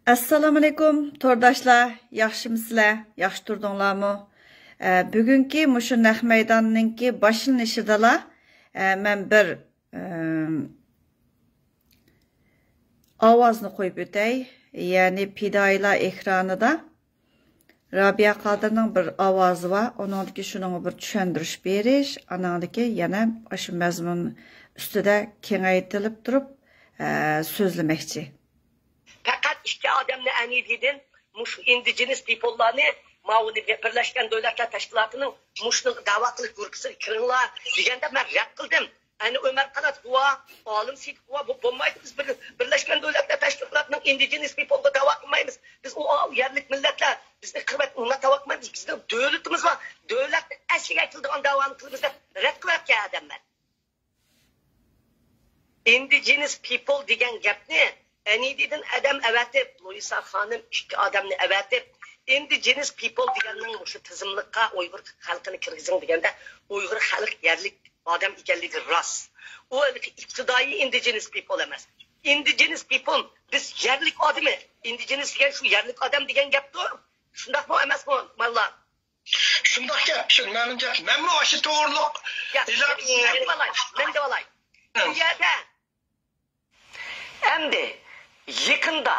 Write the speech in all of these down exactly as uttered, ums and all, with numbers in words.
ئەسسالامۇئەلەيكۇم، تورداشلار، ياخشىمۇسىلەر؟ ياخشى تۇردۇڭلارمۇ؟ ئە، بۈگۈنكى مۇشۇ نەق مەيداننىڭكى باشلىنىشىدىلا، ئە، مەن بىر، ئەم، ئاۋازنى قويۇپ ئۆتەي. يەنى پىدائىيلار ئېكرانىدا رابىيە قادىرنىڭ بىر ئاۋازى بار. ئۇنىڭدىكى شۇنىڭغا بىر چۈشەندۈرۈش بېرىش، ئانىڭدىكى يەنە ئاشۇ مەزمۇن ئۈستىدە كېڭەيتىلىپ تۇرۇپ، ئە، سۆزلىمەكچى. پەقەت ئىككى ئادەمنى ئەنىدىدىن مۇشۇ ئىندىجېنىس پىپوللارنى ماۋۇنى بىرلەشكەن دۆلەتلەر تەشكىلاتىنىڭ مۇشۇ دەۋا قىلىش گۇرۇپپىسىغا كىرىڭلار دېگەندە مەن رەت قىلدىم. ئەنە ئۆمەر قانات بوۋا، ئالىم سېيىت بوۋا، بۇ بولمايدۇ. بىز بىر، بىرلەشكەن دۆلەتلەر تەشكىلاتىنىڭ ئىندىجېنىس پىپولغا داۋا قىلمايمىز. بىز ئۇ ئاۋۇ يەرلىك مىللەتلەر، بىزنى قىرىۋەت، ئۇنداق داۋا قىلمايمىز. بىزنىڭ دۆلىتىمىز بار. دۆلەتنى ئەسلىگە ئەكېلىدىغان داۋانى قىلىمىز دەپ رەت قىلىۋەتكەن ئادەممەن. ئىندىجېنىس پىپول دېگەن گەپنى ئەنىدىدىن ئادەم ئەۋەتىپ، لۇئىسا خانىم ئىككى ئادەمنى ئەۋەتىپ، ئىندىجېنىس پىپول دېگەننىڭ مۇشۇ تىزىملىققا ئۇيغۇر خەلقىنى كىرگۈزۈڭ دېگەندە، ئۇيغۇر خەلق يەرلىك ئادەم ئىكەنلىكى راست. ئۇ ھېلىقى ئىپتىدائىي ئىندىجېنىس پىپول ئەمەس. ئىندىجېنس پىپول، بىز يەرلىك ئادىمى. ئىندىجېنس دېگەن شۇ يەرلىك ئادەم دېگەن گەپتۇر. شۇنداقمۇ ئەمەسمۇ، ماللا؟ شۇنداق گەپ، شۇ مەلۇم گەپ. مەنمۇ ئاشۇ توغرۇلۇق يا، ئېلان، مەن دەۋالاي، مەن دەۋالاي. ھە. بۇ يەردە ئەمدى يېقىندا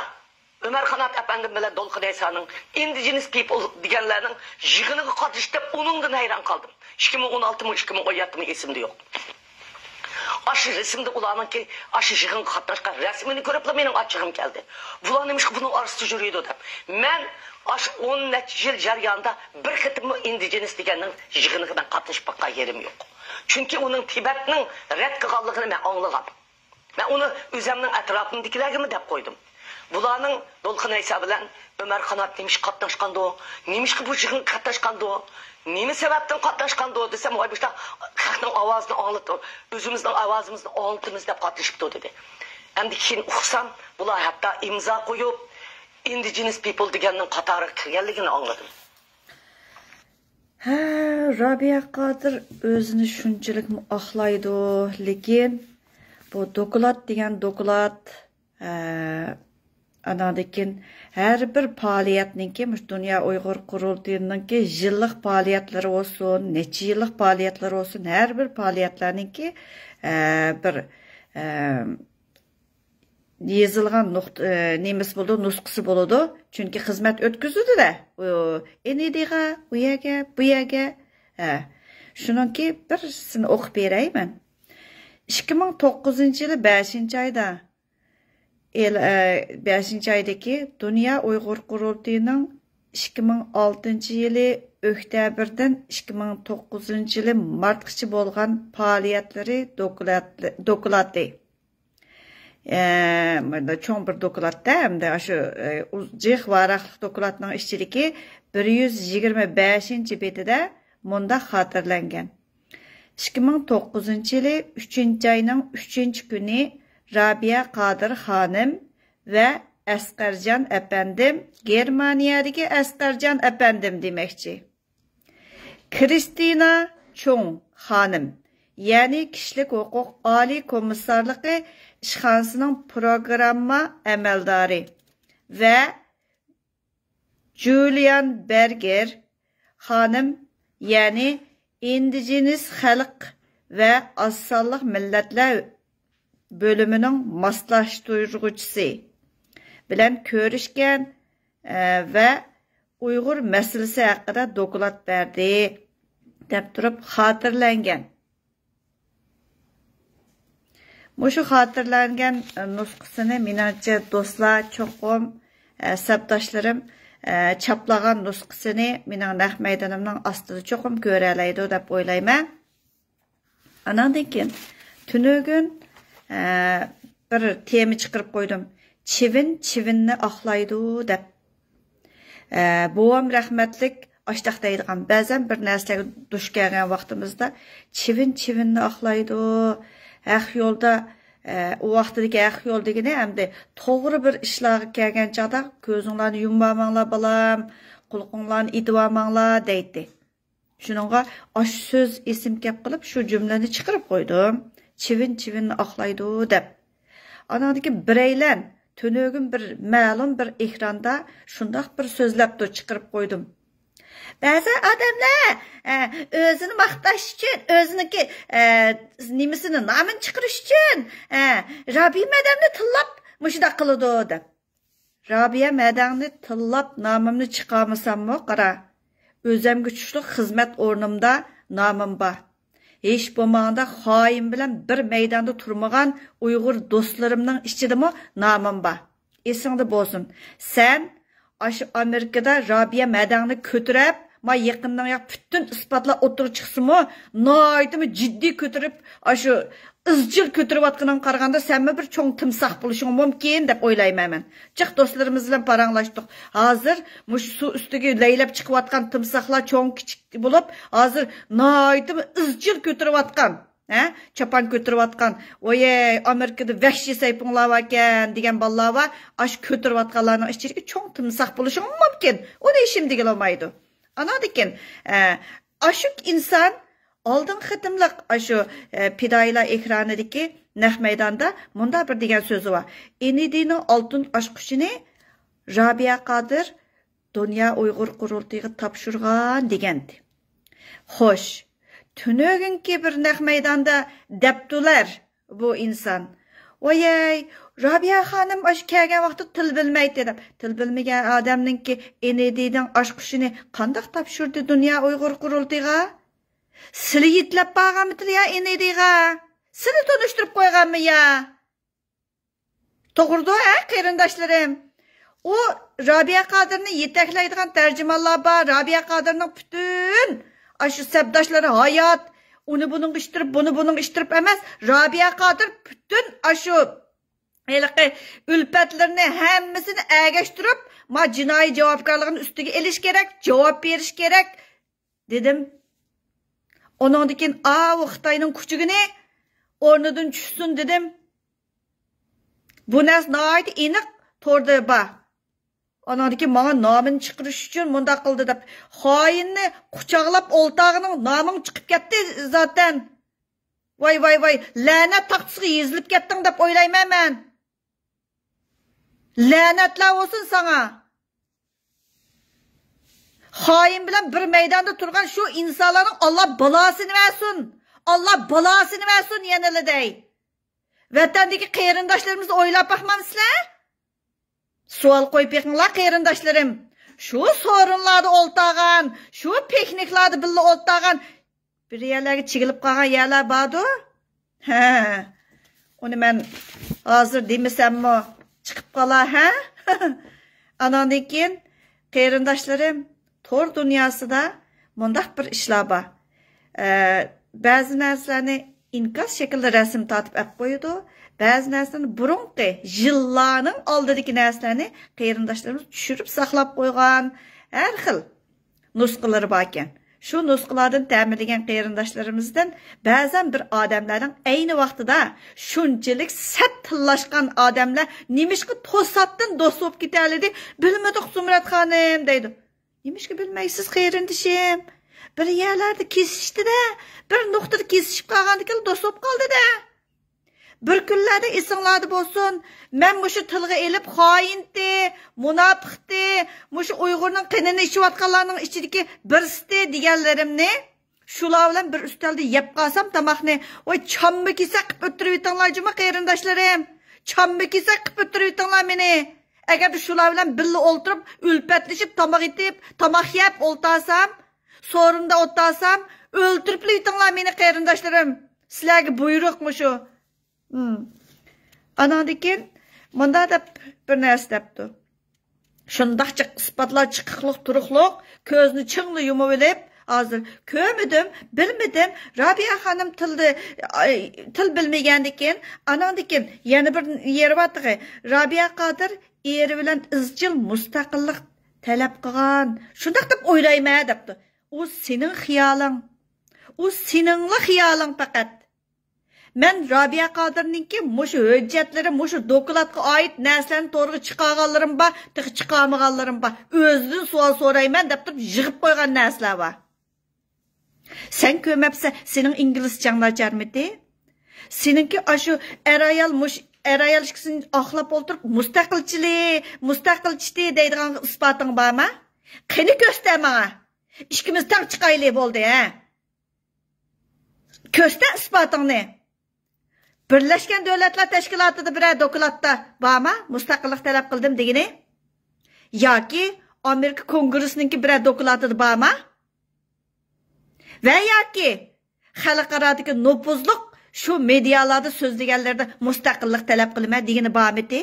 ئۆمەر قانات ئەپەندىم بىلەن دولقۇن ئەيسانىڭ ئىندىجېنس پىپول دېگەنلەرنىڭ يىغىنىغا قاتنىشىپ، ئۇنىڭدىن ھەيران قالدىم. ئىككى مىڭ ئون ئالتىمۇ، ئىككى مىڭ ئون يەتتىمۇ ئېسىمدە يوق. ئاشۇ رەسىمدە ئۇلارنىڭكى ئاشۇ يىغىنغا قاتناشقان رەسىمىنى كۆرۈپلا مېنىڭ ئاچچىقىم كەلدى. بۇلار نېمىشقا بۇنىڭ ئارىسىدا يۈرىدۇ دەپ. مەن ئاشۇ ئون نەچچە يىل جەريانىدا بىر قېتىممۇ ئىندىجېنس دېگەننىڭ يىغىنىغا مەن قاتنىشىپ باققان يېرىم يوق. چۈنكى ئۇنىڭ تىبەتنىڭ رەت قىلغانلىقىنى مەن ئاڭلىغان. مەن ئۇنى ئۆزۈمنىڭ ئەتراپىمدىكىلەرگىمۇ دەپ قويدۇم. بۇلارنىڭ دولقۇن ئەيسا بىلەن ئۆمەر قانات نېمىشقا قاتناشقاندۇ؟ نېمىشقا بۇ يىغىنغا قاتناشقاندۇ؟ نېمە سەۋەبتىن قاتناشقاندۇ دېسەم، ۋاي بۇشتا خەقنىڭ ئاۋازىنى ئاڭلىتىپ، ئۆزىمىزنىڭ ئاۋازىمىزنى ئاڭلىتىمىز دەپ قاتنىشىپتۇ دېدى. ئەمدى كېيىن ئۇقسام، بۇلار ھەتتا ئىمزا قويۇپ، ئىندىجېنس پىپول دېگەننىڭ قاتارىغا كىرگەنلىكىنى ئاڭلىدىم. ھە، رابىيە قادىر ئۆزىنى شۇنچىلىكمۇ ئاقلايدۇ، لېكىن بۇ دوكلات دېگەن دوكلات، ھە، ئاناندىن كېيىن ھەر بىر پائالىيەتنىڭكى، مۇشۇ دۇنيا ئۇيغۇر قۇرۇلتىيىنىڭكى يىللىق پائالىيەتلىرى بولسۇن، نەچچە يىللىق پائالىيەتلىرى بولسۇن، ھەر بىر پائالىيەتلەرنىڭكى، ھە، بىر، ھە، يېزىلغان نۇقتا، ئى، نېمىسى بولىدۇ، نۇسخىسى بولىدۇ. چۈنكى خىزمەت ئۆتكۈزىدۇ-دە. ئۇ، ئېنىدىغا، ئۇ يەرگە، بۇ يەرگە. ھە. شۇنىڭكى بىرسىنى ئوقۇپ بېرەي مەن. ئىككى مىڭ توققۇزىنچى يىلى بەشىنچى ئايدا، ئېل-، ئە، بەشىنچى ئايدىكى دۇنيا ئۇيغۇر قۇرۇلتىيىنىڭ ئىككى مىڭ ئالتىنچى يىلى ئۆكتەبىردىن ئىككى مىڭ توققۇزىنچى يىلى مارتقىچە بولغان پائالىيەتلىرى دوكلات-، دوكلاتى. ئە، مۇندا چوڭ بىر دوكلاتتا ھەمدە ئاشۇ، ئە، ئۇز-، جىق ۋاراقلىق دوكلاتنىڭ ئىچىدىكى بىر يۈز يىگىرمە بەشىنچى بېتىدە مۇنداق خاتىرىلەنگەن: «ئىككى مىڭ توققۇزىنچى يىلى ئۈچىنچى ئاينىڭ ئۈچىنچى كۈنى رابىيە قادىر خانىم ۋە ئەسقەرجان ئەپەندىم»، گېرمانىيەدىكى ئەسقەرجان ئەپەندىم دېمەكچى. كىرىستىنا چۇڭ خانىم، يەنى كىشىلىك ھوقۇق ئالىي كومىسسارلىقى ئىشخانىسىنىڭ پروگرامما ئەمەلدارى ۋە جۇلىيان بەرگېر خانىم، يەنى ئىندىجېنىس خەلق ۋە ئاز سانلىق مىللەتلەر بۆلۈمىنىڭ ماسلاشتۇرغۇچىسى بىلەن كۆرۈشكەن، ئە، ۋە ئۇيغۇر مەسىلىسى ھەققىدە دوكلات بەردى، دەپ تۇرۇپ خاتىرىلەنگەن. مۇشۇ خاتىرىلەنگەن، ئە، نۇسخىسىنى مېنىڭچە دوستلار چوقۇم، ئە، سەپداشلىرىم، ئە، چاپلىغان نۇسخىسىنى مېنىڭ نەق مەيدىنىمنىڭ ئاستىدا چوقۇم كۆرەلەيدۇ دەپ ئويلايمەن. ئاناندىن كېيىن تۈنۈگۈن، ئە، بىر تېما چىقىرىپ قويدۇم. «چىۋىن چىۋىننى ئاقلايدۇ» دەپ. ئە، بوۋام رەھمەتلىك ئاشتاق دەيدىغان، بەزەن بىر نەرسىلەرگە دۇچ كەلگەن ۋاقتىمىزدا «چىۋىن چىۋىننى ئاقلايدۇ، ھەق يولدا»، ئە، ئۇ ۋاقتىدىكى ھەق يول دېگىنى ئەمدى توغرا بىر ئىشلارغا كەلگەن چاغدا «كۆزۈڭلارنى يۇمۇۋالماڭلار، بالام، قۇلىقىڭلارنى ئېتىۋالماڭلار» دەيتتى. شۇنىڭغا ئاشۇ سۆز ئېسىم كەپ قېلىپ، شۇ جۈملىنى چىقىرىپ قويدۇم. «چىۋىن چىۋىننى ئاقلايدۇ» دەپ. ئاناندىكى بىرەيلەن تۈنۈگۈن بىر مەلۇم بىر ئېكراندا شۇنداق بىر سۆزلەپتۇ، چىقىرىپ قويدۇم. بەزى ئادەملەر، ئە، ئۆزىنى ماختاش ئۈچۈن، ئۆزىنىڭكى، ئە، نېمىسىنى، نامىنى چىقىرىش ئۈچۈن، ئە، رابىيە مەدەمنى تىللاپ مۇشۇنداق قىلىدۇ، دەپ. رابىيە مەدەڭنى تىللاپ نامىمنى چىقارمىساممۇ، قارا، ئۆزەمگە چۈشلۈك خىزمەت ئورنۇمدا نامىم بار. ھېچ بولمىغاندا خايىم بىلەن بىر مەيداندا تۇرمىغان ئۇيغۇر دوستلىرىمنىڭ ئىچىدىمۇ نامىم بار. ئېسىڭدە بولسۇن، سەن ئاشۇ ئامېرىكىدا رابىيە مەدەڭنى كۆتۈرۈپ، ما يېقىندىن ياق پۈتۈن ئىسپاتلار ئوتتۇرىغا چىقسىمۇ، ناھايىتىمۇ جىددىي كۆتۈرۈپ، ئاشۇ ئىزچىل كۆتۈرۈۋاتقىنىڭغا قارىغاندا، سەنمۇ بىر چوڭ تىمساھ بولۇشۇڭ مۇمكىن دەپ ئويلايمەن مەن. جىق دوستلىرىمىز بىلەن پاراڭلاشتۇق. ھازىر مۇشۇ سۇ ئۈستىگە لەيلەپ چىقىۋاتقان تىمساھلار چوڭ كىچىك بولۇپ، ھازىر ناھايىتىمۇ ئىزچىل كۆتۈرۈۋاتقان، ھە، چاپان كۆتۈرۈۋاتقان، ۋايەي، ئامېرىكىدا ۋەھشىي سەيپۇڭلار باركەن دېگەن بالىلار بار. ئاشۇ كۆتۈرۈۋاتقانلارنىڭ ئىچىدىكى چوڭ تىمساھ بولۇشۇڭ مۇمكىن. ئۇنى ھېچكىم دېگىلى بولمايدۇ. ئاناندىكىن، ئە، ئاشۇ ئىنسان ئالدىنقى قېتىملىق ئاشۇ، ئە، پىدائىيلار ئېكرانىدىكى نەق مەيداندا مۇنداق بىر دېگەن سۆزى بار. ئېنىدىنىڭ ئالتۇن ئاچقۇچىنى رابىيە قادىر دۇنيا ئۇيغۇر قۇرۇلتىيىغا تاپشۇرغان دېگەنتى. خوش، تۈنۈگۈنكى بىر نەق مەيداندا دەپتۇلەر بۇ ئىنسان. ۋايەي، رابىيە خانىم ئاشۇ كەلگەن ۋاقىتتا تىل بىلمەيتتى دەپ. تىل بىلمىگەن ئادەمنىڭكى ئېنىدىنىڭ ئاچقۇچىنى قانداق تاپشۇردى دۇنيا ئۇيغۇر قۇرۇلتىيىغا؟ سىلى يېتىلەپ بارغانمىتىلە يا ئېنىدىغا؟ سىلى تونۇشتۇرۇپ قويغانمۇ يا؟ توغرىدۇ، ھە، قېرىنداشلىرىم؟ ئۇ رابىيە قادىرنى يېتەكلەيدىغان تەرجىمانلار بار. رابىيە قادىرنىڭ پۈتۈن ئاشۇ سەپداشلىرى ھايات. ئۇنى بۇنىڭغا ئىتتىرىپ، بۇنى بۇنىڭغا ئىتتىرىپ ئەمەس. رابىيە قادىر پۈتۈن ئاشۇ ھېلىقى ئۈلپەتلىرىنى ھەممىسىنى ئەگەشتۈرۈپ، ما جىنايى جاۋابكارلىقىنى ئۈستىگە ئېلىش كېرەك، جاۋاب بېرىش كېرەك، دېدىم. ئۇنىڭدىن كېيىن، ئاۋۇ خىتاينىڭ كۈچۈكىنى ئورنىدىن چۈشسۇن، دېدىم. بۇ نەرسە ناھايىتى ئېنىق توردا بار. ئاناندىن كېيىن ماڭا نامىنى چىقىرىش ئۈچۈن مۇنداق قىلدى دەپ، خائىننى قۇچاقلاپ ئولتاغىنىڭ نامىڭ چىقىپ كەتتى زاتەن. ۋاي، ۋاي، ۋاي، لەنەت تاختىسىغا يېزىلىپ كەتتىڭ دەپ ئويلايمەن مەن. لەنەتلەر بولسۇن ساڭا. خائىن بىلەن بىر مەيداندا تۇرغان شۇ ئىنسانلارنىڭ ئاللا بالاسىنى بەرسۇن. ئاللا بالاسىنى بەرسۇن يەنىلا دەي. ۋەتەندىكى قېرىنداشلىرىمىزنى ئويلاپ باقمامسىلەر؟ سوئال قويۇپ بېقىڭلار، قېرىنداشلىرىم. شۇ سورۇنلاردا ئولتۇرغان، شۇ پىكنىكلاردا بىللە ئولتۇرغان، بىر يەرلەرگە چىگىلىپ قالغان يەرلەر باردۇ. ھە، ئۇنى مەن ھازىر دېمىسەممۇ چىقىپ قالار، ھە؟ ئاناندىن كېيىن، قېرىنداشلىرىم، تور دۇنياسىدا مۇنداق بىر ئىشلار بار. ئە، بەزى نەرسىلەرنى ئىنكاس شەكلىدە رەسىم تارتىپ ئەپ قويىدۇ. بەزى نەرسىلەرنى بۇرۇنقى يىللارنىڭ ئالدىدىكى نەرسىلەرنى قېرىنداشلىرىمىز چۈشۈرۈپ ساقلاپ قويغان. ھەر خىل نۇسخىلىرى باركەن. شۇ نۇسخىلاردىن تەمىنلىگەن قېرىنداشلىرىمىزدىن بەزەن بىر ئادەملەرنىڭ ئەينى ۋاقتىدا شۇنچىلىك سەت تىللاشقان ئادەملەر نېمىشقا توساتتىن دوست بولۇپ كېتەلىدى، بىلمىدۇق زۇمرەت خانىم دەيدۇ. نېمىشقا بىلمەيسىز قېرىندىشىم؟ بىر يەرلەردە كېسىشتى-دە، بىر نۇقتىدا كېسىشىپ قالغاندىكىن دوست بولۇپ قالدى-دە. بىر كۈنلەردە ئېسىڭلاردا بولسۇن، مەن مۇشۇ تىلغا ئېلىپ خائىنتى، مۇناپىقتى، مۇشۇ ئۇيغۇرنىڭ قېنىنى ئىچىۋاتقانلارنىڭ ئىچىدىكى بىرسىتى دېگەنلىرىمنى شۇلار بىلەن بىر ئۈستەلدە يەپ قالسام تاماقنى، ۋاي چامما كېسەك قىلىپ ئۆتتۈرۈۋېتىڭلار جۇمۇ قېرىنداشلىرىم. چامما كېسەك قىلىپ ئۆتتۈرۈۋېتىڭلار مېنى. ئەگەردە شۇلار بىلەن بىللە ئولتۇرۇپ، ئۈلپەتلىشىپ تاماق ئېتىپ، تاماق يەپ ئولتۇرسام، سورۇندا ئولتۇرسام، ئۆلتۈرۈپلا ئېتىڭلار مېنى قېرىنداشلىرىم. سىلەرگە بۇيرۇق مۇشۇ. ھىم. ئاناندىن كېيىن مۇنداق دەپ بىر نەرسە دەپتۇ. شۇنداق جىق ئىسپاتلار چىقىقلىق تۇرۇقلۇق، كۆزنى چىڭلا يۇمۇۋېلىپ، ھازىر كۆرمىدىم، بىلمىدىم، رابىيە خانىم تىلدى، ئاي، تىل بىلمىگەندىكىن، ئاناندىكىن يەنە بىر يېرى بار تېخى. رابىيە قادىر ئېرى بىلەن ئىزچىل مۇستەقىللىق تەلەپ قىلغان. شۇنداق دەپ ئويلايمەن دەپتۇ. ئۇ سېنىڭ خىيالىڭ. ئۇ سېنىڭلا خىيالىڭ پەقەت. مەن رابىيە قادىرنىڭكى مۇشۇ ھۆججەتلىرى، مۇشۇ دوكلاتقا ئائىت نەرسىلەرنى تورغا چىقارغانلىرىم بار، تېخى چىقارمىغانلىرىم بار. ئۆزىدىن سوئال سورايمەن دەپ تۇرۇپ يىغىپ قويغان نەرسىلەر بار. سەن كۆرمەپسەن، سېنىڭ ئىنگلىزچەڭ ناچارمىتى؟ سېنىڭكى ئاشۇ ئەر-ئايال مۇش-، ئەر-ئايال ئىككىسىنى ئاقلاپ ئولتۇرۇپ، مۇستەقىلچىلى، مۇستەقىلچىتى دەيدىغان ئىسپاتىڭ بارمۇ؟ قېنى كۆرسىتە ماڭا. ئىككىمىز تەڭ چىقايلى بولدى، ھە؟ كۆرسىتە ئىسپاتىڭنى. بىرلەشكەن دۆلەتلەر تەشكىلاتىدا بىرەر دوكلاتتا بارمۇ؟ مۇستەقىللىق تەلەپ قىلدىم دېگىنى. ياكى ئامېرىكا كونگرېسسىنىڭكى بىرەر دوكلاتىدا بارمۇ؟ ۋە ياكى خەلقئارادىكى نوپۇزلۇق شۇ مېدىيالاردا سۆزلىگەنلىرىدە مۇستەقىللىق تەلەپ قىلىمەن دېگىنى بارمىتى؟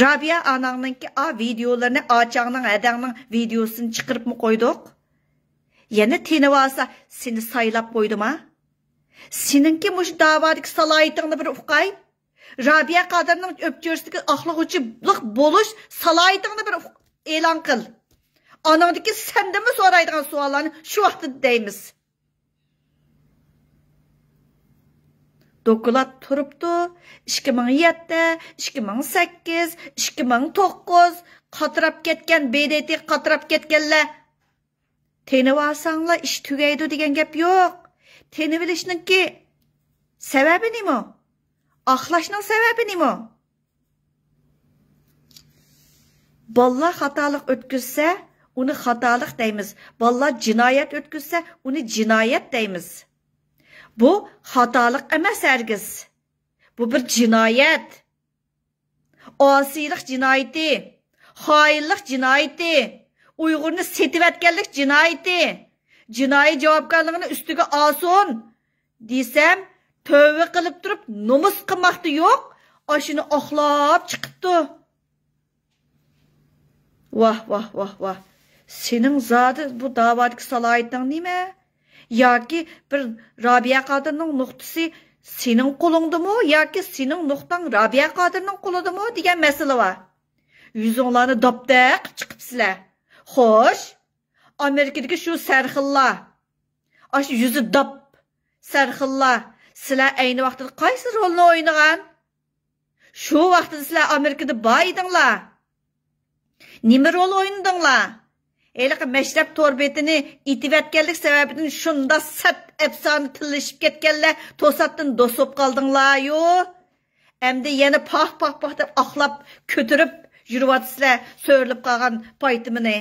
رابىيە ئاناڭنىڭكى ئا ۋىدېئولىرىنى، ئاچاڭنىڭ، ھەدەڭنىڭ ۋىدېئوسىنى چىقىرىپمۇ قويدۇق. يەنە تېنىۋالسا، سېنى سايلاپ قويدىما؟ سېنىڭكى مۇشۇ داۋادىكى سالاھىيىتىڭنى بىر ئۇقاي. رابىيە قادىرنىڭ ئۆپچۆرىسىدىكى ئاقلىغۇچىلىق بولۇش سالاھىيىتىڭنى بىر ئۇق-، ئېلان قىل. ئاناڭدىكى سەندىنمۇ سورايدىغان سوئاللارنى شۇ ۋاقىتتا دەيمىز. دوكلات تۇرۇپتۇ، ئىككى مىڭ يەتتە، ئىككى مىڭ سەككىز، ئىككى مىڭ توققۇز، قاتراپ كەتكەن، ب د ت قاتراپ كەتكەنلەر. تېنىۋالساڭلا ئىش تۈگەيدۇ دېگەن گەپ يوق. تېنىۋېلىشنىڭكى سەۋەبى نېمە؟ ئاقلاشنىڭ سەۋەبى نېمە؟ بالىلار خاتالىق ئۆتكۈزسە، ئۇنى خاتالىق دەيمىز. بالىلار جىنايەت ئۆتكۈزسە، ئۇنى جىنايەت دەيمىز. بۇ خاتالىق ئەمەس ھەرگىز. بۇ بىر جىنايەت. ئاسىيلىق جىنايىتى، خائىنلىق جىنايىتى، ئۇيغۇرنى سېتىۋەتكەنلىك جىنايىتى. جىنايى جاۋابكارلىقىنى ئۈستىگە ئالسۇن دېسەم، تۆۋە قىلىپ تۇرۇپ نومۇس قىلماقتا يوق، ئاشۇنى ئاقلاپ چىقىپتۇ. ۋاھ، ۋاھ، ۋاھ، ۋاھ. سېنىڭ زادى بۇ داۋادىكى سالاھىيىتىڭ نېمە؟ ياكى بىر رابىيە قادىرنىڭ نۇقتىسى سېنىڭ قولۇڭدىمۇ ياكى سېنىڭ نۇقتاڭ رابىيە قادىرنىڭ قولىدىمۇ دېگەن مەسىلە بار. يۈزۈڭلارنى داپتەق قىلىپ چىقىپسىلەر. خوش، ئامېرىكىدىكى شۇ سەرخىللار، ئاشۇ يۈزى داپ سەرخىللار، سىلەر ئەينى ۋاقتىدا قايسى رولنى ئوينىغان؟ شۇ ۋاقتىدا سىلەر ئامېرىكىدا بار ئىدىڭلار. نېمە رول ئوينىدىڭلار؟ ھېلىقى مەشرەپ تور بېتىنى ئېتىۋەتكەنلىك سەۋەبىدىن شۇنداق سەت ئەپسانە تىللىشىپ كەتكەنلەر توساتتىن دوست بولۇپ قالدىڭلاريۇ. ئەمدى يەنە پاھ، پاھ، پاھ دەپ ئاقلاپ كۆتۈرۈپ يۈرۈۋاتىسىلەر سۆرىلىپ قالغان پايتىمىنى.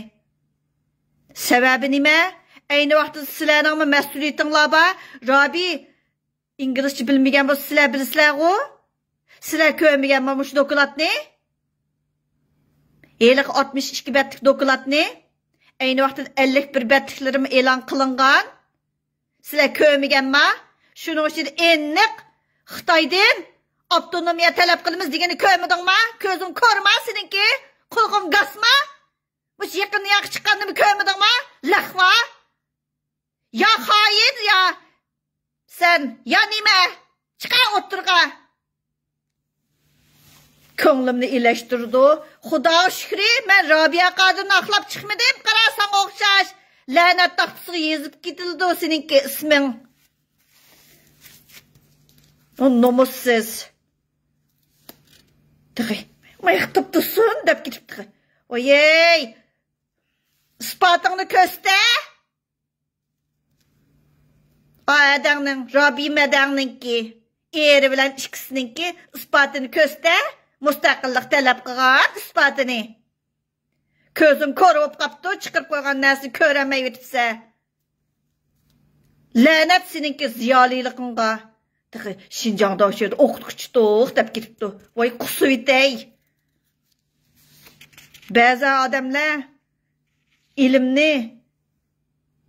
سەۋەبى نېمە؟ ئەينى ۋاقتىدا سىلەرنىڭمۇ مەسئۇلىيىتىڭلار بار. رابىي ئىنگلىزچە بىلمىگەن بولسا، سىلەر بىلىسىلەرغۇ؟ سىلەر كۆرمىگەنمۇ مۇشۇ دوكلاتنى؟ ھېلىقى ئاتمىش ئىككى بەتلىك دوكلاتنى؟ ئەينى ۋاقىتتا ئەللىك بىر بەتلىكلىرىمۇ ئېلان قىلىنغان. سىلەر كۆرمىگەنما؟ شۇنىڭ ئۈچۈن ئېنىق خىتايدىن ئاپتونومىيە تەلەپ قىلىمىز دېگىنى كۆرمىدىڭما؟ كۆزۈڭ كورما سېنىڭكى؟ قۇلىقىڭ گاسما؟ مۇشۇ يېقىن دۇنياغا چىققاننىمۇ كۆرمىدىڭما؟ لەخۋا! يا خائىن، يا سەن، يا نېمە؟ چىقە ئوتتۇرىغا! كۆڭلۈمنى ئىلەشتۈرىدۇ. خۇداغا شۈكرى، مەن رابىيە قادىرنى ئاقلاپ چىقمىدىم. قارا، ساڭا ئوخشاش. لەنەت تاختىسىغا يېزىپ كېتىلىدۇ سېنىڭكى ئىسمىڭ. ئۇ نومۇسسىز. تېخى ماياق تۇرسۇن دەپ كېتىپتۇ. ۋايەي! ئىسپاتىڭنى كۆرسىتە! ئادەڭنىڭ، رابىمەدەڭنىڭكى، ئېرى بىلەن ئىككىسىنىڭكى ئىسپاتىنى كۆرسىتە، مۇستەقىللىق تەلەپ قىلغان ئىسپاتىنى. كۆزۈڭ كور بولۇپ قاپتۇ، چىقىرىپ قويغان نەرسىنى كۆرەلمەيۋېتىپسەن. لەنەت سېنىڭكى زىيالىيلىقىڭغا. تېخى شىنجاڭدا شۇ يەردە ئوقۇتقۇچىتۇق دەپ كېتىپتۇ. ۋاي قۇسۇۋېتەي. بەزى ئادەملەر ئىلىمنى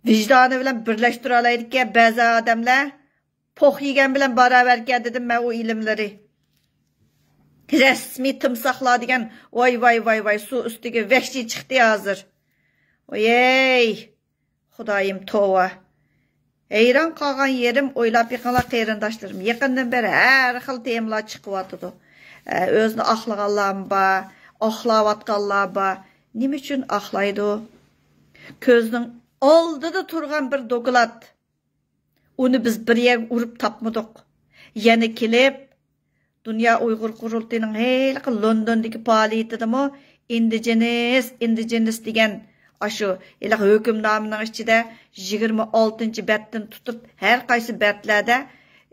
ۋىجدانى بىلەن بىرلەشتۈرەلەيدىكەن، بەزى ئادەملەر پوق يېگەن بىلەن باراۋەركەن دېدىم مەن ئۇ ئىلىملىرى. رەسمىي تىمساھلار دېگەن ۋاي، ۋاي، ۋاي، ۋاي، سۇ ئۈستىگە ۋەھشىي چىقتى ھازىر. ۋايەي! خۇدايىم توۋا. ھەيران قالغان يېرىم، ئويلاپ بېقىڭلار قېرىنداشلىرىم، يېقىندىن بېرى ھەر خىل تېمىلار چىقىۋاتىدۇ. ئە، ئۆزىنى ئاقلىغانلارمۇ بار، ئاقلاۋاتقانلار بار. نېمە ئۈچۈن ئاقلايدۇ؟ كۆزنىڭ ئالدىدا تۇرغان بىر دوكلات. ئۇنى بىز بىر يەرگە ئۇرۇپ تاپمىدۇق. يەنە كېلىپ، دۇنيا ئۇيغۇر قۇرۇلتىيىنىڭ ھېلىقى لوندوندىكى پائالىيىتىدىمۇ ئىندىجېنىس، ئىندىجېنىس دېگەن ئاشۇ ھېلىقى ھۆكۈمنامىنىڭ ئىچىدە يىگىرمە ئالتىنچى بەتتىن تۇتۇپ ھەر قايسى بەتلەردە،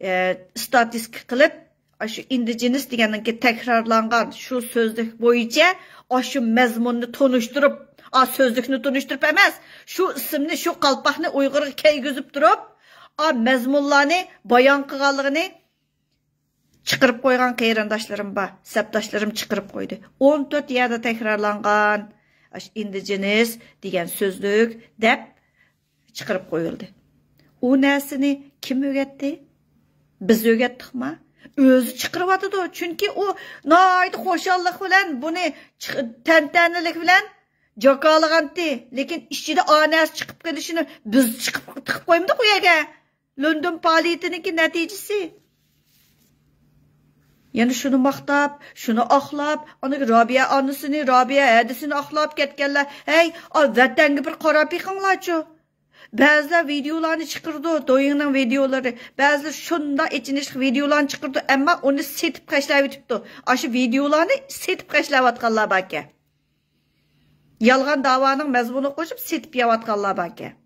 ئە، ئىستاتىستىكا قىلىپ، ئاشۇ ئىندىجېنىس دېگەننىڭكى تەكرارلانغان شۇ سۆزلۈك بويىچە ئاشۇ مەزمۇننى تونۇشتۇرۇپ، ئا، سۆزلۈكنى تونۇشتۇرۇپ ئەمەس، شۇ ئىسىمنى، شۇ قالپاقنى ئۇيغۇرغا كىيگۈزۈپ تۇرۇپ، ئا، مەزمۇنلارنى بايان قىلغانلىقىنى چىقىرىپ قويغان قېرىنداشلىرىم بار، سەپداشلىرىم چىقىرىپ قويدى. ئون تۆت يەردە تەكرارلانغان ئاشۇ ئىندىجېنىس دېگەن سۆزلۈك دەپ چىقىرىپ قويۇلدى. ئۇ نەرسىنى كىم ئۆگەتتى؟ بىز ئۆگەتتۇقما؟ ئۆزى چىقىرىۋاتىدۇ. چۈنكى ئۇ ناھايىتى خۇشاللىق بىلەن بۇنى چىق-، تەنتەنىلىك بىلەن جاكارلىغانتى. لېكىن ئىچىدە ئا نەرسە چىقىپ قېلىشىنى بىز چىقىپ تىقىپ قويمىدۇق ئۇ يەرگە. لوندون پائالىيىتىنىڭكى نەتىجىسى. يەنە شۇنى ماختاپ، شۇنى ئاقلاپ، ئاندىن رابىيە ئانىسىنى، رابىيە ھەدىسىنى ئاقلاپ كەتكەنلەر. ھەي، ئا، ۋەتەنگە بىر قاراپ بېقىڭلارچۇ. بەزىلەر ۋىدېئولارنى چىقىرىدۇ، دويىڭنىڭ ۋىدېئولىرى. بەزىلەر شۇنداق ئېچىنىشلىق ۋىدېئولارنى چىقىرىدۇ، ئەمما ئۇنى سېتىپ خەجلەۋېتىپتۇ. ئاشۇ ۋىدېئولارنى سېتىپ خەجلەۋاتقانلار باركەن. يالغان داۋانىڭ مەزمۇنىغا قوشۇپ سېتىپ يەۋاتقانلار باركەن.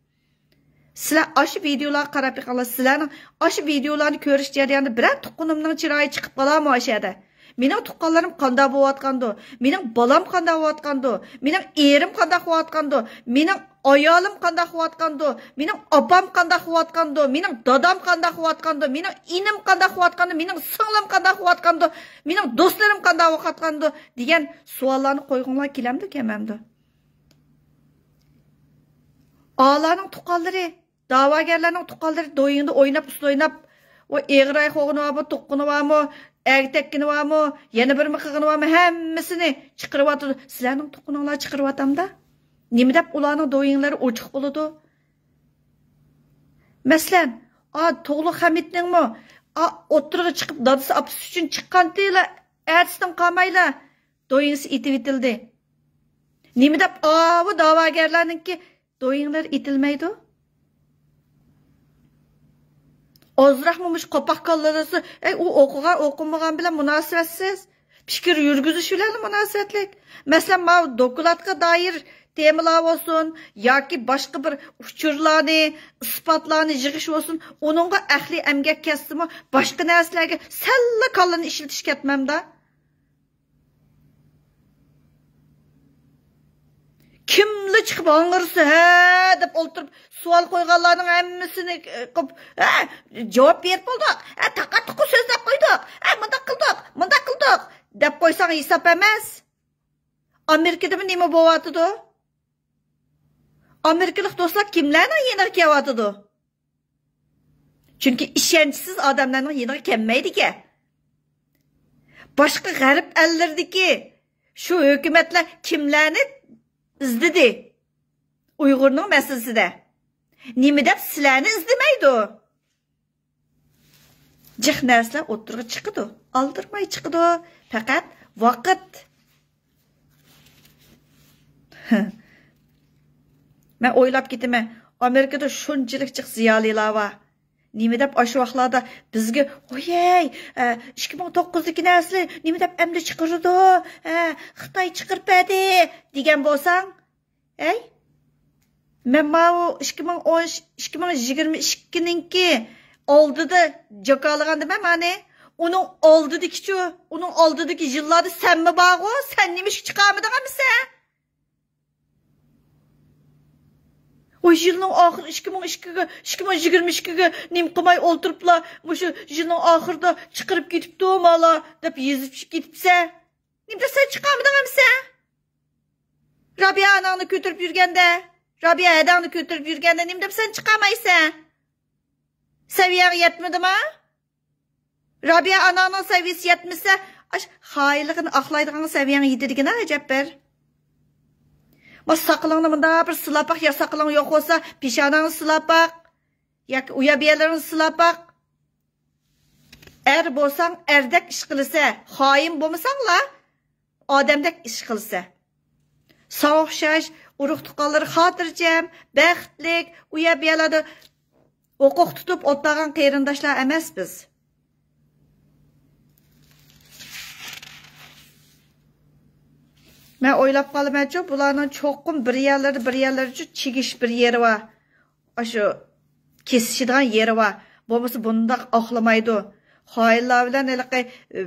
سىلەر ئاشۇ ۋىدېئولارغا قاراپ بېقىڭلار. سىلەرنىڭ ئاشۇ ۋىدېئولارنى كۆرۈش جەريانىدا بىرەر تۇغقىنىمنىڭ چىرايى چىقىپ قالارمۇ ئاشۇ يەردە؟ مېنىڭ تۇغقانلىرىم قانداق بولۇۋاتقاندۇ؟ مېنىڭ بالام قانداق بولۇۋاتقاندۇ؟ مېنىڭ ئېرىم قانداق بولۇۋاتقاندۇ؟ مېنىڭ ئايالىم قانداق قىلىۋاتقاندۇ، مېنىڭ ئاپام قانداق قىلىۋاتقاندۇ، مېنىڭ دادام قانداق قىلىۋاتقاندۇ، مېنىڭ ئىنىم قانداق قىلىۋاتقاندۇ، مېنىڭ سىڭلىم قانداق قىلىۋاتقاندۇ، مېنىڭ دوستلىرىم قانداق قىلىۋاتقاندۇ دېگەن سوئاللارنى قويغۇڭلار، كېلەمدۇ، كەلمەمدۇ؟ ئالارنىڭ تۇغقانلىرى، دەۋاگەرلەرنىڭ تۇغقانلىرى دويۇڭدا ئويناپ، ئۇسسۇل ئويناپ، ئۇ ئېغىر ئاياق بولغىنى بارمۇ، تۇغقىنى بارمۇ، ئەگىتەككىنى بارمۇ، يەنە بىرمە قىلغىنى بارمۇ، ھەممىسىنى چىقىرىۋاتىدۇ. سىلەرنىڭ تۇغقىنىڭلار چىقىرىۋاتامدا؟ نېمە دەپ ئۇلارنىڭ دويۇڭلىرى ئوچۇق بولىدۇ؟ مەسىلەن، ئا، تۇغلۇق خەمىتنىڭمۇ، ئا، ئوتتۇرىغا چىقىپ دادىسى ئاپىسى ئۈچۈن چىققانتىلا، ئەتىسىدىن قالمايلا دويۇڭسى ئېتىۋېتىلدى. نېمە دەپ ئاۋۇ دەۋاگەرلەرنىڭكى دويۇڭلىرى ئېتىلمەيدۇ؟ ئازراقمۇ مۇشۇ قاپاق كاللىلىرى، ئەي، ئۇ ئوقۇغان، ئوقۇمىغان بىلەن مۇناسىۋەتسىز. پىكىر يۈرگۈزۈش بىلەنلا مۇناسىۋەتلىك. مەسىلەن، ماۋۇ دوكلاتقا دائىر تېمىلار بولسۇن ياكى باشقا بىر ئۇچۇرلارنى، ئىسپاتلارنى يىغىش بولسۇن، ئۇنىڭغا ئەقلىي ئەمگەك كەتسىمۇ، باشقا نەرسىلەرگە سەللا كاللىنى ئىشلىتىش كەتمەمدۇ؟ كىملا چىقىپ ھاڭغىرىسا، ھە دەپ ئولتۇرۇپ، سوئال قويغانلارنىڭ ھەممىسىنى قىلىپ، ھە، جاۋاب بېرىپ بولدۇق، ھە، تاقا-تۇقا سۆزلەپ قويدۇق، ھە، مۇنداق قىلدۇق، مۇنداق قىلدۇق دەپ قويساڭ ھېساب ئەمەس. ئامېرىكىدىمۇ نېمە بولۇۋاتىدۇ؟ ئامېرىكىلىق دوستلار كىملەرنىڭ يېنىغا كېلىۋاتىدۇ؟ چۈنكى ئىشەنچسىز ئادەملەرنىڭ يېنىغا كەلمەيدىكەن. باشقا غەرب ئەللىرىدىكى شۇ ھۆكۈمەتلەر كىملەرنى ئىزدىدى ئۇيغۇرنىڭ مەسىلىسىدە؟ نېمە دەپ سىلەرنى ئىزدىمەيدۇ؟ جىق نەرسىلەر ئوتتۇرىغا چىقىدۇ، ئالدىرىماي چىقىدۇ. پەقەت ۋاقىت. مەن ئويلاپ كېتىمەن، ئامېرىكىدا شۇنچىلىك جىق زىيالىيلار بار. نېمە دەپ ئاشۇ ۋاقىتلاردا بىزگە، ۋويەي، ئە، ئىككى مىڭ توققۇزدىكى نەرسىلەر نېمە دەپ ئەمدى چىقىرىدۇ، ئە، خىتاي چىقىرىپ بەردى دېگەن بولساڭ، ئەي، مەن ماۋۇ ئىككى مىڭ ئون، ئىككى مىڭ يىگىرمە ئىككىنىڭكى ئالدىدا جاكارلىغاندىمەن مانى. ئۇنىڭ ئالدىدىكىچۇ، ئۇنىڭ ئالدىدىكى يىللاردا سەنمۇ بارغۇ، سەن نېمە ئىشقا چىقارمىدىڭ ئەمىسە؟ ئۇ يىلنىڭ ئاخىرى ئىككى مىڭ ئىككىگە، ئىككى مىڭ يىگىرمە ئىككىگە نېمە قىلماي ئولتۇرۇپلا، مۇشۇ يىلنىڭ ئاخىرىدا چىقىرىپ كېتىپتۇ مالا دەپ يېزىپ كېتىپسەن. نېمە دەپ سەن چىقارمىدىڭ ئەمىسە؟ رابىيە ئاناڭنى كۆتۈرۈپ يۈرگەندە، رابىيە ھەدەڭنى كۆتۈرۈپ يۈرگەندە نېمە دەپ سەن چىقارمايسەن؟ سەۋىيەڭ يەتمىدىما؟ رابىيە ئاناڭنىڭ سەۋىيىسى يەتمىسە، ئاش خائىنلىقىنى ئاقلايدىغان سەۋىيەڭ يېتىدىكىنا، ئەجەببىر. ما ساقىلىڭنى مۇنداق بىر سىلاپ باق، يا ساقىلىڭ يوق بولسا، پېشانەڭنى سىلاپ باق. ياكى ئۇيا بىيەلىرىڭنى سىلاپ باق. ئەر بولساڭ ئەردەك ئىش قىلىسە، خائىن بولمىساڭلا، ئادەمدەك ئىش قىلىسە. ساڭا ئوخشاش ئۇرۇق تۇغقانلىرى خاتىرجەم، بەختلىك، ئۇيا بىيەلەردە ھوقۇق تۇتۇپ ئولتۇرغان قېرىنداشلار ئەمەس بىز. مەن ئويلاپ قالىمەنچۇ، بۇلارنىڭ چوقۇم بىر يەرلىرىدە، بىر يەرلىرىچۇ چىگىش بىر يېرى بار. ئاشۇ كېسىشىدىغان يېرى بار. بولمىسا بۇنداق ئاقلىمايدۇ. خائىنلار بىلەن ھېلىقى، ئى،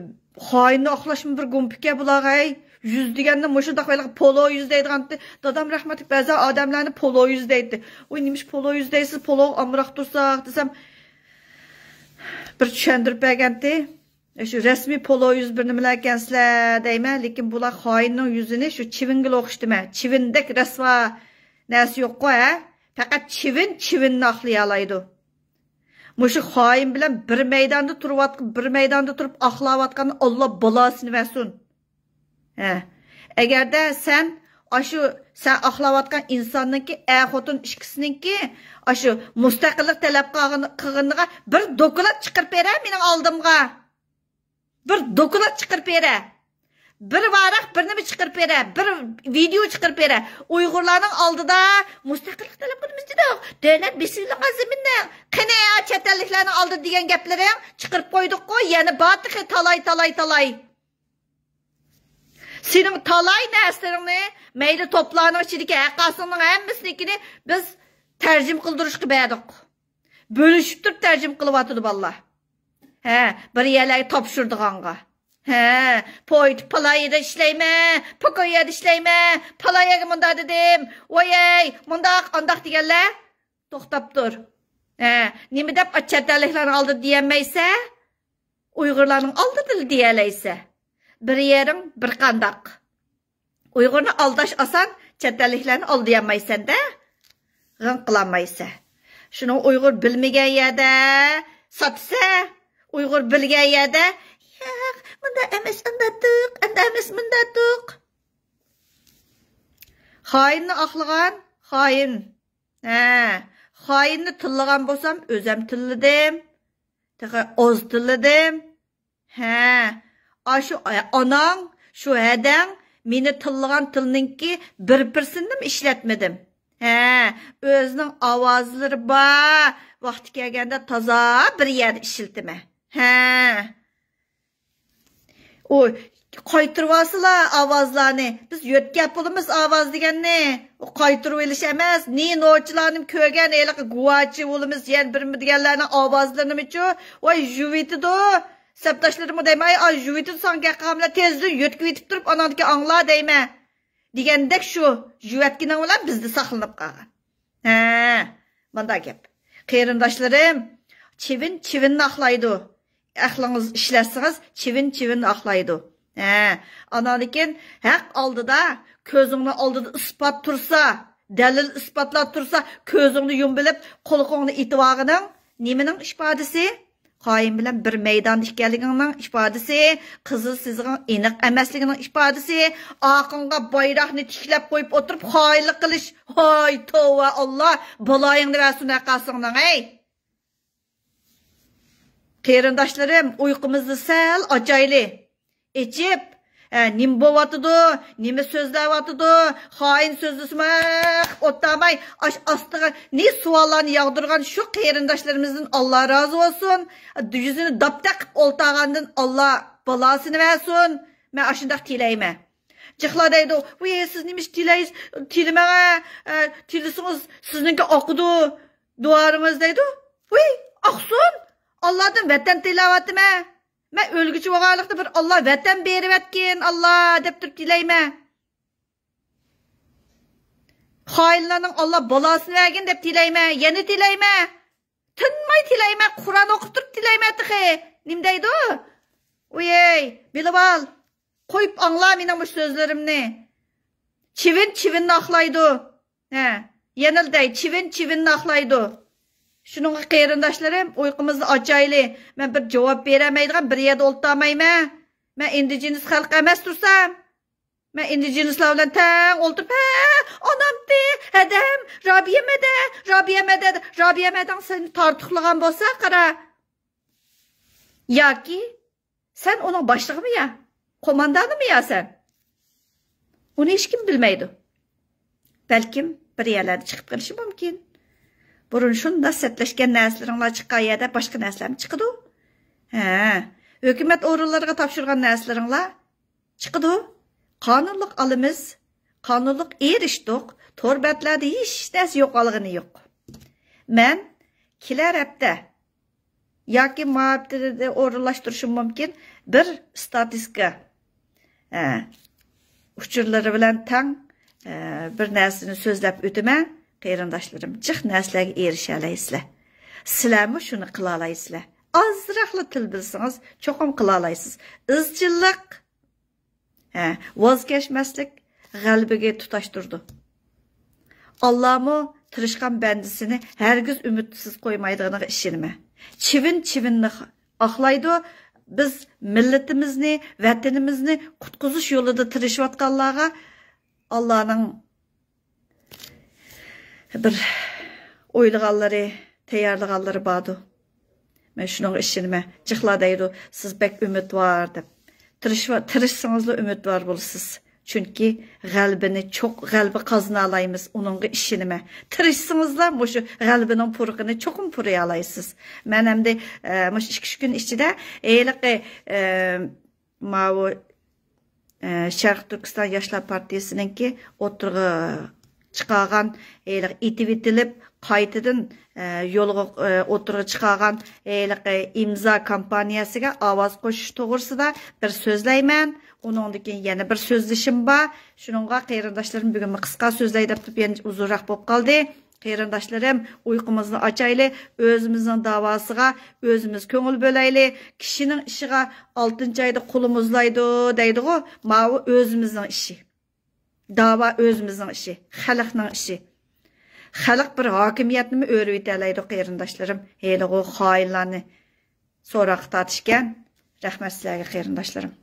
خائىننى ئاقلاشمۇ بىر گۇمپىكەن بۇلارغا، ھەي. يۈز دېگەننى مۇشۇنداق ھېلىقى پولو يۈز دەيدىغانتى. دادام رەھمەتلىك بەزى ئادەملەرنى پولو يۈز دەيتتى. ۋۇي، نېمىش پولو يۈز دەيسىز، پولوغا ئامراق تۇرساق دېسەم، بىر چۈشەندۈرۈپ بەرگەنتى. شۇ رەسمىي پولو يۈز بىر نېمىلەر ئىكەنسىلەر دەيمەن، لېكىن بۇلار خائىننىڭ يۈزىنى شۇ چىۋىنگىلا ئوخشىتىمەن. چىۋىندەك رەسۋا نەرسە يوققۇ، ھە؟ پەقەت چىۋىن چىۋىننى ئاقلىيالايدۇ. مۇشۇ خائىن بىلەن بىر مەيداندا تۇرۇۋاتقان، بىر مەيداندا تۇرۇپ ئاقلاۋاتقان ئاللا بالاسىنى بەرسۇن. ھە. ئەگەردە سەن ئاشۇ سەن ئاقلاۋاتقان ئىنساننىڭكى، ئەر خوتۇن ئىككىسىنىڭكى ئاشۇ مۇستەقىللىق تەلەپ قىلغان-، قىلغىنىغا بىر دوكلات چىقىرىپ بېرە مېنىڭ ئالدىمغا. بىر دوكلات چىقىرىپ بېرە. بىر ۋاراق بىر نېمە چىقىرىپ بېرە. بىر ۋىدېئو چىقىرىپ بېرە. ئۇيغۇرلارنىڭ ئالدىدا مۇستەقىللىق تەلەپ قىلىمىز دېدۇق. دۆلەت بېسىۋېلىنغان زېمىننى. قېنى چەت ئەللىكلەرنىڭ ئالدىدا دېگەن گەپلىرىڭ؟ چىقىرىپ قويدۇققۇ، يەنە بار تېخى تالاي، تالاي، تالاي. سېنىڭ تالاي نەرسىلىرىڭنى مەيلى توپلارنىڭ ئىچىدىكى ھەققاسىڭنىڭ ھەممىسىنىڭكىنى بىز تەرجىمە قىلدۇرۇشقا بەردۇق. بۆلۈشۈپ تۇرۇپ تەرجىمە قىلىۋاتىدۇ بالىلار. ھە، بىر يەرلەرگە تاپشۇرىدىغانغا. ھە، پويتا پالايىدا ئىشلەيمەن، پوكويادا ئىشلەيمەن، پالايەگە مۇنداق دېدىم، ۋايەي، مۇنداق، ئانداق دېگەنلەر. توختاپ تۇر. ھە، نېمە دەپ چەت ئەللىكلەرنىڭ ئالدىدا دېيەلمەيسە؟ ئۇيغۇرلارنىڭ ئالدىدىلا دېيەلەيسە. بىر يېرىڭ بىر قانداق. ئۇيغۇرنى ئالداش ئاسان، چەت ئەللىكلەرنى ئالدىيالمايسەن-دە. غىڭ قىلالمايسەن. شۇنىڭ ئۇيغۇر بىلمىگەن يەردە ساتىسە، ئۇيغۇر بىلگەن يەردە، ياق، مۇنداق ئەمەس، ئانداق تۇق، ئانداق ئەمەس، مۇنداق تۇق. خائىننى ئاقلىغان خائىن. ھە، خائىننى تىللىغان بولسام، ئۆزەم تىللىدىم. تېخى ئاز تىللىدىم. ھە، ئاشۇ ئاناڭ، شۇ ھەدەڭ مېنى تىللىغان تىلنىڭكى بىر پىرسېنتىنىمۇ ئىشلەتمىدىم. ھە، ئۆزىنىڭ ئاۋازلىرى بار، ۋاقتى كەلگەندە تازا بىر يەردە ئىشلىتىمەن. ھە. ئۇ قايتۇرۇۋالسىلا ئاۋازلارنى. بىز يۆتكەپ بولىمىز ئاۋاز دېگەننى. ئۇ قايتۇرۇۋېلىش ئەمەس. نى نوچىلارنىمۇ كۆرگەن، ھېلىقى گۇۋاچى بولىمىز، يەنە بىرمە دېگەنلەرنىڭ ئاۋازلىرىنىمۇچۇ. ۋاي، يۇۋېتىدۇ. سەپداشلىرىمغا دەيمەن، ئاي، ئاي، يۇۋېتىدۇ ساڭا گەپ قىلغان بىلەن، تېزدىن يۆتكىۋېتىپ تۇرۇپ، ئاناڭدىكى ئاڭلا دەيمەن. دېگەندەك شۇ يۇۋەتكىنىڭ بىلەن بىزدە ساقلىنىپ قالغان. ھە، مانداق گەپ. قېرىنداشلىرىم، چىۋىن چىۋىننى ئاقلايدۇ. ئەقلىڭىز ئىشلەتسىڭىز، چىۋىن چىۋىننى ئاقلايدۇ. ھە، ئاناندىن كېيىن ھەق ئالدىدا، كۆزۈڭنىڭ ئالدىدا ئىسپات تۇرسا، دەلىل ئىسپاتلار تۇرسا، كۆزۈڭنى يۇمۇۋېلىپ، قۇلىقىڭنى ئېتىۋالغىنىڭ نېمىنىڭ ئىپادىسى؟ خائىن بىلەن بىر مەيداندا ئىكەنلىكىڭنىڭ ئىپادىسى، قىزىل سىزىقىڭ ئېنىق ئەمەسلىكىنىڭ ئىپادىسى، ئارقاڭغا بايراقنى تىكلەپ قويۇپ ئولتۇرۇپ خائىنلىق قىلىش. ھاي، توۋا، ئاللا، بالايىڭنى بەرسۇن ھەققاسىڭنىڭ، ھەي! قېرىنداشلىرىم، ئۇيقۇمىزنى سەل ئاچايلى. ئېچىپ، ھە، نېمە بوۋاتىدۇ، نېمە سۆزلەۋاتىدۇ، خائىن سۆزلىسىمۇ، ھە، قىپ ئولتۇرماي، ئاش ئاستىغا نى سوئاللارنى ياغدۇرغان شۇ قېرىنداشلىرىمىزدىن ئاللا رازى بولسۇن. يۈزىنى داپتەق قىپ ئولتۇرغاندىن ئاللا بالاسىنى بەرسۇن. مەن ئاشۇنداق تىلەيمەن. جىقلار دەيدۇ، ۋىي، سىز نېمىش تىلەيسىز؟ تىلىمەڭە، ئە، تىلىسىڭىز سىزنىڭكى ئاقىدۇ دۇئاڭىز دەيدۇ. ۋىي، ئاقسۇن، ئاللادىن ۋەتەن تىلەۋاتىمەن. مەن ئۆلگۈچە بولغانلىقتا بىر ئاللا ۋەتەن بېرىۋەتكىن، ئاللا دەپ تۇرۇپ تىلەيمەن. خائىنلارنىڭ ئاللا بالاسىنى بەرگىن دەپ تىلەيمەن، يەنە تىلەيمەن. تىنماي تىلەيمەن، قۇرئان ئوقۇپ تۇرۇپ تىلەيمەن تېخى. نېمە دەيدۇ؟ ۋىي، بىلىۋال، قويۇپ ئاڭلا مېنىڭ مۇشۇ سۆزلىرىمنى. چىۋىن چىۋىننى ئاقلايدۇ. ھە، يەنىلا دەي، چىۋىن چىۋىننى ئاقلايدۇ. شۇنىڭغا قېرىنداشلىرىم، ئۇيقۇمىزنى ئاچايلى. مەن بىر جاۋاب بېرەلمەيدىغان بىر يەردە ئولتۇرمايمەن. مەن ئىندىجېنىس خەلق ئەمەس تۇرسام. مەن ئىندىجېنىسلار بىلەن تەڭ ئولتۇرۇپ، ھە، ئانامتى، ھەدەم، رابىيە مەدە، رابىيە مەدە، رابىيە مەدەڭ سېنى تارتۇقلىغان بولسا قارا. ياكى سەن ئۇنىڭ باشلىقىمۇ يا؟ قوماندانىمۇ يا سەن؟ ئۇنى ھېچكىم بىلمەيدۇ. بەلكىم بىر يەرلەردە چىقىپ قېلىشى مۇمكىن. بۇرۇن شۇنداق سەتلەشكەن نەرسىلىرىڭلار چىققان يەردە باشقا نەرسىلەرمۇ چىقىدۇ. ھە، ھۆكۈمەت ئورۇنلىرىغا تاپشۇرغان نەرسىلىرىڭلار چىقىدۇ. قانۇنلۇق ئالىمىز، قانۇنلۇق ئېرىشتۇق. تور بەتلەردە ھېچ نەرسە يوقالغىنى يوق. مەن كېلەر ھەپتە ياكى مۇھاپىزەتتە ئورۇنلاشتۇرۇشۇم مۇمكىن. بىر ستاتىستىكا، ئە، ئۇچۇرلىرى بىلەن تەڭ، ئە، بىر نەرسىنى سۆزلەپ ئۆتىمەن، قېرىنداشلىرىم، جىق نەرسىلەرگە ئېرىشەلەيسىلەر. سىلەرمۇ شۇنى قىلالايسىلەر. ئازراقلا تىل بىلسىڭىز، چوقۇم قىلالايسىز. ئىزچىللىق، ھە، ۋاز كەچمەسلىك غەلىبىگە تۇتاشتۇرىدۇ. ئاللامۇ تىرىشقان بەندىسىنى ھەرگىز ئۈمىدسىز قويمايدىغىنىغا ئىشىنىمەن. چىۋىن چىۋىننى ئاقلايدۇ. بىز مىللىتىمىزنى، ۋەتىنىمىزنى قۇتقۇزۇش يولىدا تىرىشىۋاتقانلارغا ئاللانىڭ بىر ئويلىغانلىرى، تەييارلىغانلىرى باردۇ. مەن شۇنىڭغا ئىشىنىمەن. جىقلار دەيدۇ، سىز بەك ئۈمىدۋار دەپ. تىرىشىۋا-، تىرىشسىڭىزلا ئۈمىدۋار بولىسىز. چۈنكى غەلىبىنى چوق-، غەلىبە قازىنالايمىز، ئۇنىڭغا ئىشىنىمەن. تىرىشسىڭىزلا مۇشۇ غەلىبىنىڭ پۇرىقىنى چوقۇم پۇرىيالايسىز. مەن ئەمدى، ئە، مۇشۇ ئىككى ئۈچ كۈن ئىچىدە ھېلىقى، ئە، ماۋۇ، ئە، شەرقىي تۈركىستان ياشلار پارتىيىسىنىڭكى ئوتتۇرىغا چىقارغان، ھېلىقى ئېتىۋېتىلىپ، قايتىدىن، ئە، يولغا، ئە، ئوتتۇرىغا چىقارغان ھېلىقى ئىمزا كامپانىيەسىگە ئاۋاز قوشۇش توغرىسىدا بىر سۆزلەيمەن. ئۇنىڭدىن كېيىن يەنە بىر سۆزلىشىم بار. شۇنىڭغا قېرىنداشلىرىم بۈگۈن قىسقا سۆزلەي دەپ تۇرۇپ يەنە ئۇزۇنراق بولۇپ قالدى. قېرىنداشلىرىم، ئۇيقۇمىزنى ئاچايلى، ئۆزىمىزنىڭ داۋاسىغا ئۆزىمىز كۆڭۈل بۆلەيلى. كىشىنىڭ ئىشىغا ئالتىنچى ئايدا قولى مۇزلايدۇ دەيدىغۇ، ماۋۇ ئۆزىمىزنىڭ ئىشى. داۋا ئۆزىمىزنىڭ ئىشى، خەلقنىڭ ئىشى. خەلق بىر ھاكىمىيەتنىمۇ ئۆرۈۋېتەلەيدۇ، قېرىنداشلىرىم. ھېلىغۇ خائىنلارنى سوراققا تارتىشكەن. رەھمەت سىلەرگە، قېرىنداشلىرىم.